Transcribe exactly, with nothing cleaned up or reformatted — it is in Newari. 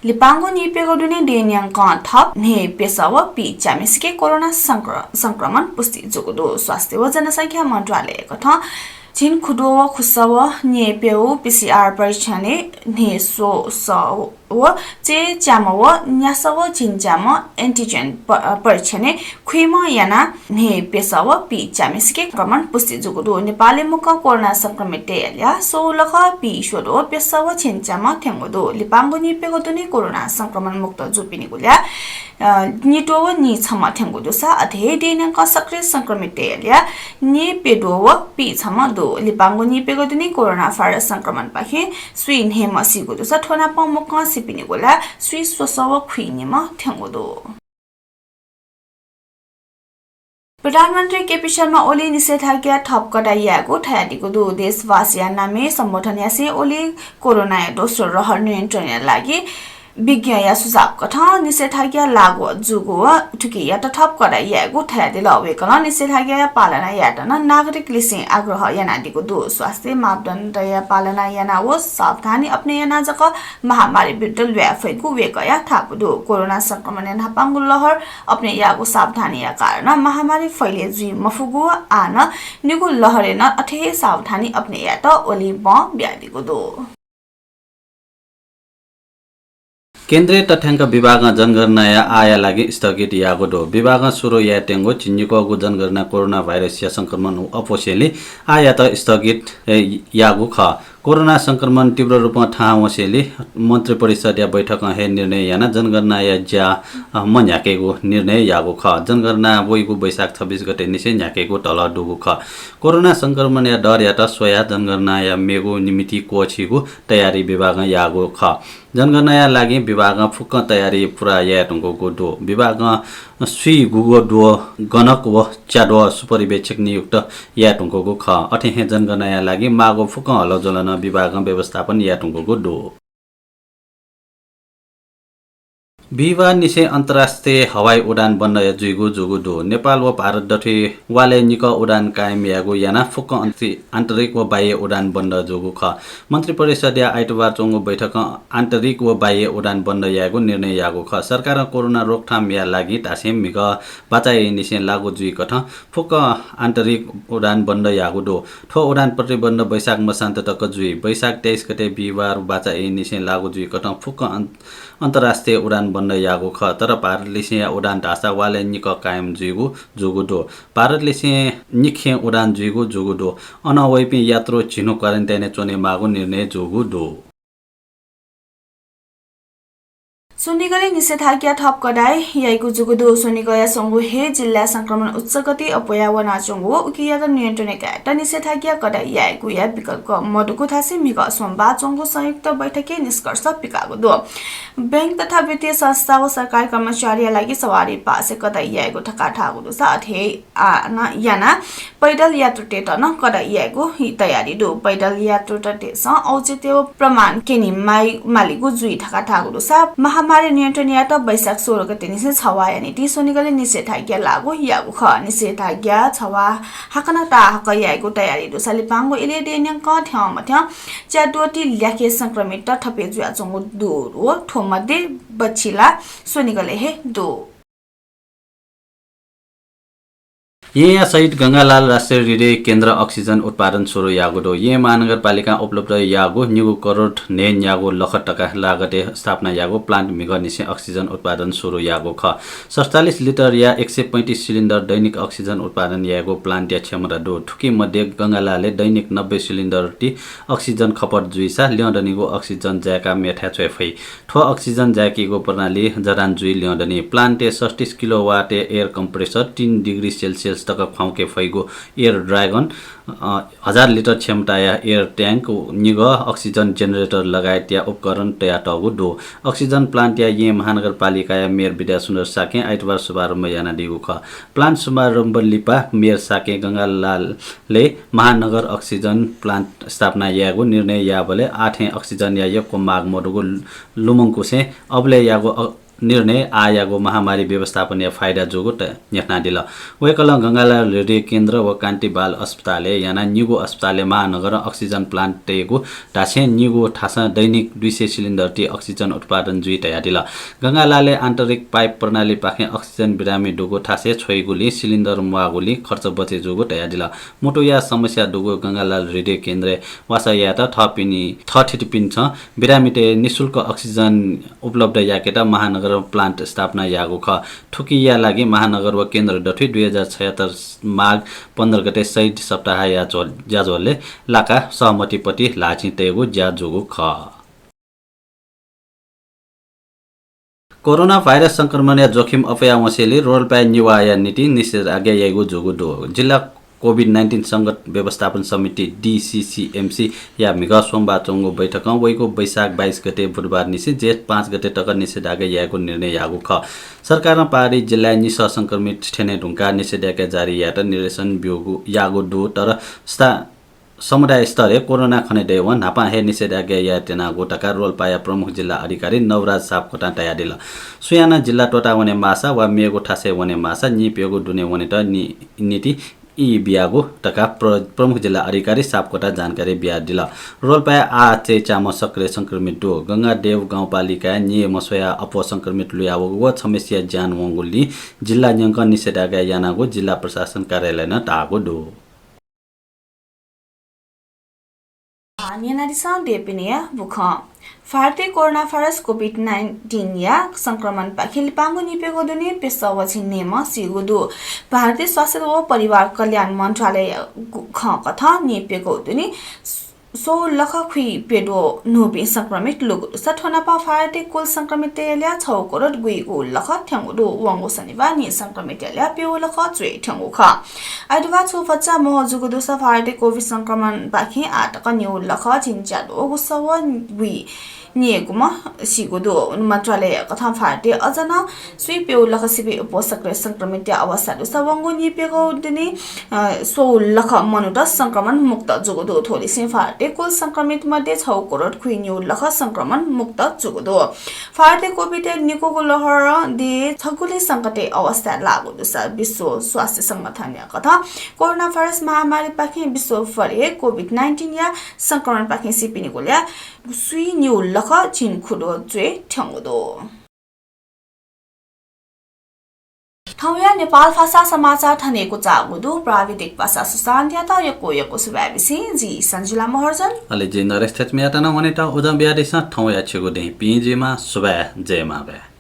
लिपांगु नीप्यघौ दुने देय्‌न्यंकं थप न्हय्‌प्यसः व पीच्याम्हसिके कोरोना संक्र-, संक्रमण पुष्टि जूगु दु। स्वास्थ्य व जनसंख्या मन्त्रालयकथं झिंखुद्वः व खुसः व न्हय्‌प्यघौ PCR परीक्षणय् न्हय्‌स्वसः व चय्‌च्याम्ह व न्यासः व झिंच्याम्ह antigen प-, परीक्षणय् खुइम्ह यानाः न्हय्‌प्यसः व पीच्याम्हसिके संक्रमण पुष्टि जूगु दु। नेपालय् मुक्कं कोरोना संक्रमिततय्‌या ल्याः स्वंगू लखं पीस्वद्वः प्यसः व झिंच्याम्ह थ्यंगु दु। लिपांगु नीप्यघौ दुने कोरोना संक्रमण मुक्त जूपिनिगु ल्याः, अ, नीद्वः व नीछम्ह थ्यंगु दुसा अथे हे देय्‌न्यंकं सक्रिय संक्रमिततय्‌या ल्याः नीप्यद्वः व पीछम्ह दु। लिपांगु नीप्यघौ दुने कोरोना भाइरस संक्रमणपाखें स्वीन्हय्‌म्ह सीगु दुसा थ्व नापं मुक्कं सीपिनिगु ल्याः स्वीस्वसः व खुइनिम्ह थ्यंगु दु। प्रधानमन्त्री केपी शर्मा ओलीं निषेधाज्ञा थप कडा यायेगु धयादीगु दु। देशवासीया नामय् सम्बोधन यासें ओलीं कोरोनाया दोस्रो लहर नियन्त्रणया लागि विज्ञया सुझावकथं निषेधाज्ञा लागू जूगु व थुकियात थप कडा यायेगु धयादिल। वय्‌कलं निषेधाज्ञाया पालना यायेत नं नागरिकलिसें आग्रह यानादीगु दु। स्वास्थ्य मापदण्डया पालना यानाः व सावधानी अपने यानाः जक महामारी विरुद्ध ल्वाये फइगु वय्‌कःया धापू दु। कोरोना संक्रमणया न्हापांगु लहर अपने याःगु सावधानीया कारणं महामारी फैले जुइ मफुगु व आः नं निगू लहरय् नं अथे हे सावधानी अपने यायेत ओलीं बं बियादीगु दु। केन्द्रीय तथ्याङ्क विभागं जनगणनाया आःया लागि स्थगित याःगु दु। विभागं सुरु यायेत्यंगु झिंनिक्वःगु जनगणना कोरोना भाइरसया संक्रमण अप्वसेंलि आःयात स्थगित, ए, याःगु खः। कोरोना संक्रमण तीव्र रूपं थाहां वंसेंलि मन्त्रिपरिषदया बैठकं हे निर्णय यानाः जनगणनाया ज्या, अ, मन्ह्याकेगु निर्णय याःगु खः। जनगणना वइगु वैशाख छब्बीस गते निसें न्ह्याकेगु धलः दुगु खः। कोरोना संक्रमणया डरयात स्वयाः जनगणनाया मेगु निमिति क्वःछीगु तयारी विभागं याःगु खः। जनगणनाया लागि विभागं फुक्क तयारी पूरा याये धुंकूगु दु। विभागं स्वीगुगद्वः गणक व च्याद्वः सुपरिवेक्षक नियुक्त याये धुंकूगु खः। अथे हे जनगणनाया लागि माःगु फुक्क हलज्वलं नं विभागं व्यवस्थापन याये धुंकूगु दु। बिहिबार निसें अन्तर्राष्ट्रिय हवाई उडान बन्द जुइगु जूगु दु। नेपाल व भारत दथुइ वालय् निकः उडान कायम यायेगु यानाः फुक्क अन्तरि-, आन्तरिक व बाह्य उडान बन्द जूगु खः। मन्त्रिपरिषदया आइतबार च्वंगु बैठकं आन्तरिक व बाह्य उडान बन्द यायेगु निर्णय याःगु खः। सरकारं कोरोना रोकथामया लागि धासें म्हिगः बाचा याइनिसें लागू जुइकथं फुक्क आन्तरिक उडान बन्द याःगु दु। थ्व उडान प्रतिबन्ध वैशाख मसान्त तक जुइ। वैशाख तेइस गते बिहिबार बाचा याइनिसें लागू जुइकथं फुक्क अन्-, अन्तर्राष्ट्रिय उडान बन्द याःगु खः। तर भारतलिसेंया उडान धाःसा वालय् निकः कायम जुइगु जूगु दु। भारतलिसें निखें उडान जुइगु जूगु दु। अनं वइपिं यात्रु झिन्हु क्वारेन्टाइनय् च्वनेमाःगु निर्णय जूगु दु। स्वनिगलय् निषेधाज्ञा थप कडा याइगु जूगु दु। स्वनिगःया स्वंगू हे जिल्लाय् संक्रमण उच्च गति अप्वया वनाच्वंगु व उकियात नियन्त्रणय् कायेत निषेधाज्ञा कडा यायेगुया विकल्प मदुगु धासें म्हिगः सोमबार च्वंगु संयुक्त बैठकय् निष्कर्ष पिकाःगु दु। बैंक तथा वित्तीय संस्था व सरकारी कर्मचारीया लागि सवारी पासय् कडा याइगु धकाः धाःगु दुसा अथे हे आ, न, यानाः पैदल यात्रुतय्‌त नं कडा यायेगु तयारी दु। पैदल यात्रुतय्‌सं औचित्य व प्रमाण क्यने माइ-, मालीगु जुइ धकाः धाःगु दुसा महामारी नियन्त्रण यायेत वैशाख सोह्र गते निसें छवाःया निंतिं स्वनिगलय् निषेधाज्ञा लागू याःगु खः। निषेधाज्ञा छवाः हाकनं ताहाकः यायेगु तयारी दुसा लिपांगु इलय् देय्‌न्यंकं थ्यंमथ्यं च्याद्वःति ल्याखय् संक्रमित थप जुयाच्वंगु दु व थ्व मध्ये बच्छि ला स्वनिगलय् हे दु। येँया शहीद गंगालाल राष्ट्रिय हृदय केन्द्रं अक्सिजन उत्पादन सुरु याःगु दु। येँ महानगरपालिकां उपलब्ध याःगु निगू करोड न्हय्‌न्यागू लख तका लागतय् स्थापना याःगु प्लान्ट म्हिगःनिसें अक्सिजन उत्पादन सुरु याःगु खः। सतचालिस लिटरया एक सय पैँतिस सिलिन्डर दैनिक अक्सिजन उत्पादन यायेगु प्लान्टया क्षमता दु। थुकी मध्ये गंगालालय् दैनिक नब्बे सिलिन्डर ति अक्सिजन खपत जुइसा ल्यंदनिगु अक्सिजन जाय्‌काः मेथाय् छ्वये फइ। थ्व अक्सिजन जाय्‌कीगु प्रणाली जडान जुइ ल्यंदनि। प्लान्टय् सैँतिस किलोवाटया air compressor, तीन डिग्री सेल्सियस तक ख्वाउँके फइगु Air Dragon, अ, हजार लिटर क्षमताया air tank, निगः अक्सिजन generator लगायतया उपकरण तयातःगु दु। अक्सिजन प्लान्टया येँ महानगरपालिकाया मेयर विद्यासुन्दर शाक्यं आइतबार शुभारम्भ यानादीगु खः। प्लान्ट शुभारम्भ लिपा मेयर शाक्यं गंगालालय् महानगर अक्सिजन प्लान्ट स्थापना यायेगु निर्णय याःबलय् आः थें अक्सिजनया यक्व माग मदुगु लुमंकुसें अबलय् याःगु अ-, निर्णय आःयागु महामारी व्यवस्थापनया फाइदा जूगु त न्ह्यथनादिल। वय्कलं गंगालाल हृदय केन्द्र व कान्ति बाल अस्पतालय् यानाः निगू अस्पतालय् महानगरं अक्सिजन प्लान्ट तयेगु धासें निगू थासं दैनिक दुई सय सिलिन्डर ति अक्सिजन उत्पादन जुइ धयादिल। गंगालालय् आन्तरिक पाइप प्रणालीपाखें अक्सिजन बिरामी दुगु थासय् छ्वइगुलिं सिलिन्डर म्वाःगुलिं खर्च बचे जूगु धयादिल। मुटुया समस्या दुगु गंगालाल हृदय केन्द्रय् वासः यायेत थःपिनि थःथितिपिन्सं बिरामीतय् निशुल्क अक्सिजन उपलब्ध याकेत महानगर प्लान्ट स्थापना याःगु खः। थुकिया लागि महानगर व केन्द्र दथुइ दुई हजार छयत्तर माघ पन्ध्र गते शहीद सप्ताहया ज्याझ्वलय् लाकाः सहमतिपति ल्हाःचिं तयेगु ज्या जूगु खः। कोरोना भाइरस संक्रमणया जोखिम अप्वया वंसेंलि रोल्पाय् निवाःया निंतिं निषेधाज्ञा याइगु जूगु दु। जिल्ला कोभिड नाइन्टिन संकट व्यवस्थापन समिति, डिसिसिएमसी, या म्हिगः सोमबार च्वंगु बैठकं वइगु वैशाख बाइस गते बुधबार निसें जेठ पाँच गते तक निषेधाज्ञा यायेगु निर्णय याःगु खः। सरकारं पहाडी जिल्लाय् निसः संक्रमित थ्यने धुंकाः निषेधाज्ञा जारी यायेत निर्देशन ब्यूगु, याःगु दु, तर स्था-, समुदाय स्तरय् कोरोना खने दयेवं न्हापां हे निषेधाज्ञा याये त्यनागु धकाः रोल्पाया प्रमुख जिल्ला अधिकारी नवराज सापकोटां धयादिल। सुयानं जिल्ला त्वःता वने माःसा वा मेगु थासय् वने माःसा निइप्यघौ दुने वनेत नि-, निंतिं ई बियागु धकाः प्र-, प्रमुख जिल्ला अधिकारी सापकोटां जानकारी बियादिल। रोल्पाय् आः चय्च्याम्ह सक्रिय संक्रमित दु। गंगादेव गाउँपालिकाय् निम्ह स्वयाः अप्वः संक्रमित लुयावःगु व छम्हसिया ज्यान वंगुलिं जिल्ला न्यंकं निषेधाज्ञा यानागु जिल्ला प्रशासन कार्यालयनं धाःगु दु। न्यनादिसँ देपिनिया बुखँ। भारतय् कोरोना भाइरस कोभिड नाइन्टिनया संक्रमणपाखें लिपांगु निइप्यघौ दुने प्यसः व झिंन्हय्म्ह सीगु दु। भारतीय स्वास्थ्य व परिवार कल्याण मन्त्रालय खँ कथं निइप्यघौ दुने स्वंगू लख खुइप्यद्वः न्हूपिं संक्रमित लूगु दुसा थ्व नापं भारतय् कुल संक्रमितया ल्याः छगू करोड गुइगू लख थ्यंगु दु। वंगु शनिबार निसंक्रमितया ल्याः प्यगू लख च्वय् थ्यंगु खः। आइतबार छुं भचा म्हो जूगु दुसा भारतय् कोभिड संक्रमणपाखें आः तक निगू लख झिंच्याद्वःगु सः व गुइन्हय्गुम्ह सीगु दु। मन्त्रालय कथं भारतय् अझ नं स्वीप्यगू लख सिबें अप्वः सक्रिय संक्रमितया अवस्था दुसा वंगु निइप्यघौ दुने, अ, स्वंगू लख मनूत संक्रमण मुक्त जूगु दु। थ्वलिसें भारतय् कुल संक्रमित मध्ये छगू करोड खुइन्हय्गू लख संक्रमण मुक्त जूगु दु। भारतय् कोभिडया निक्वःगु लहरं देय् छगुलिं संकटय् अवस्थाय् लाःगु दुसा विश्व स्वास्थ्य संगठनया कथं कोरोना भाइरस महामारीपाखें विश्वभरय् कोभिड नाइन्टिनया संक्रमणपाखें सीपिनिगु ल्याः स्वीन्हय्गू लख झिंखुद्वः च्वय् थ्यंगु दु। थौंया नेपाल भाषा समाचार थन हे क्वचाःगु दु। प्राविधिक पासा सुशान्तयात यक्व यक्व सुभाय् बिसें जि सञ्जुला महर्जन। अले जि नरेश थेच्मीयात नं वनेत उजं बियादिसँ। थौंया छिगु दिं पिं जुइमा। सुभाय्, जय मांभाय्।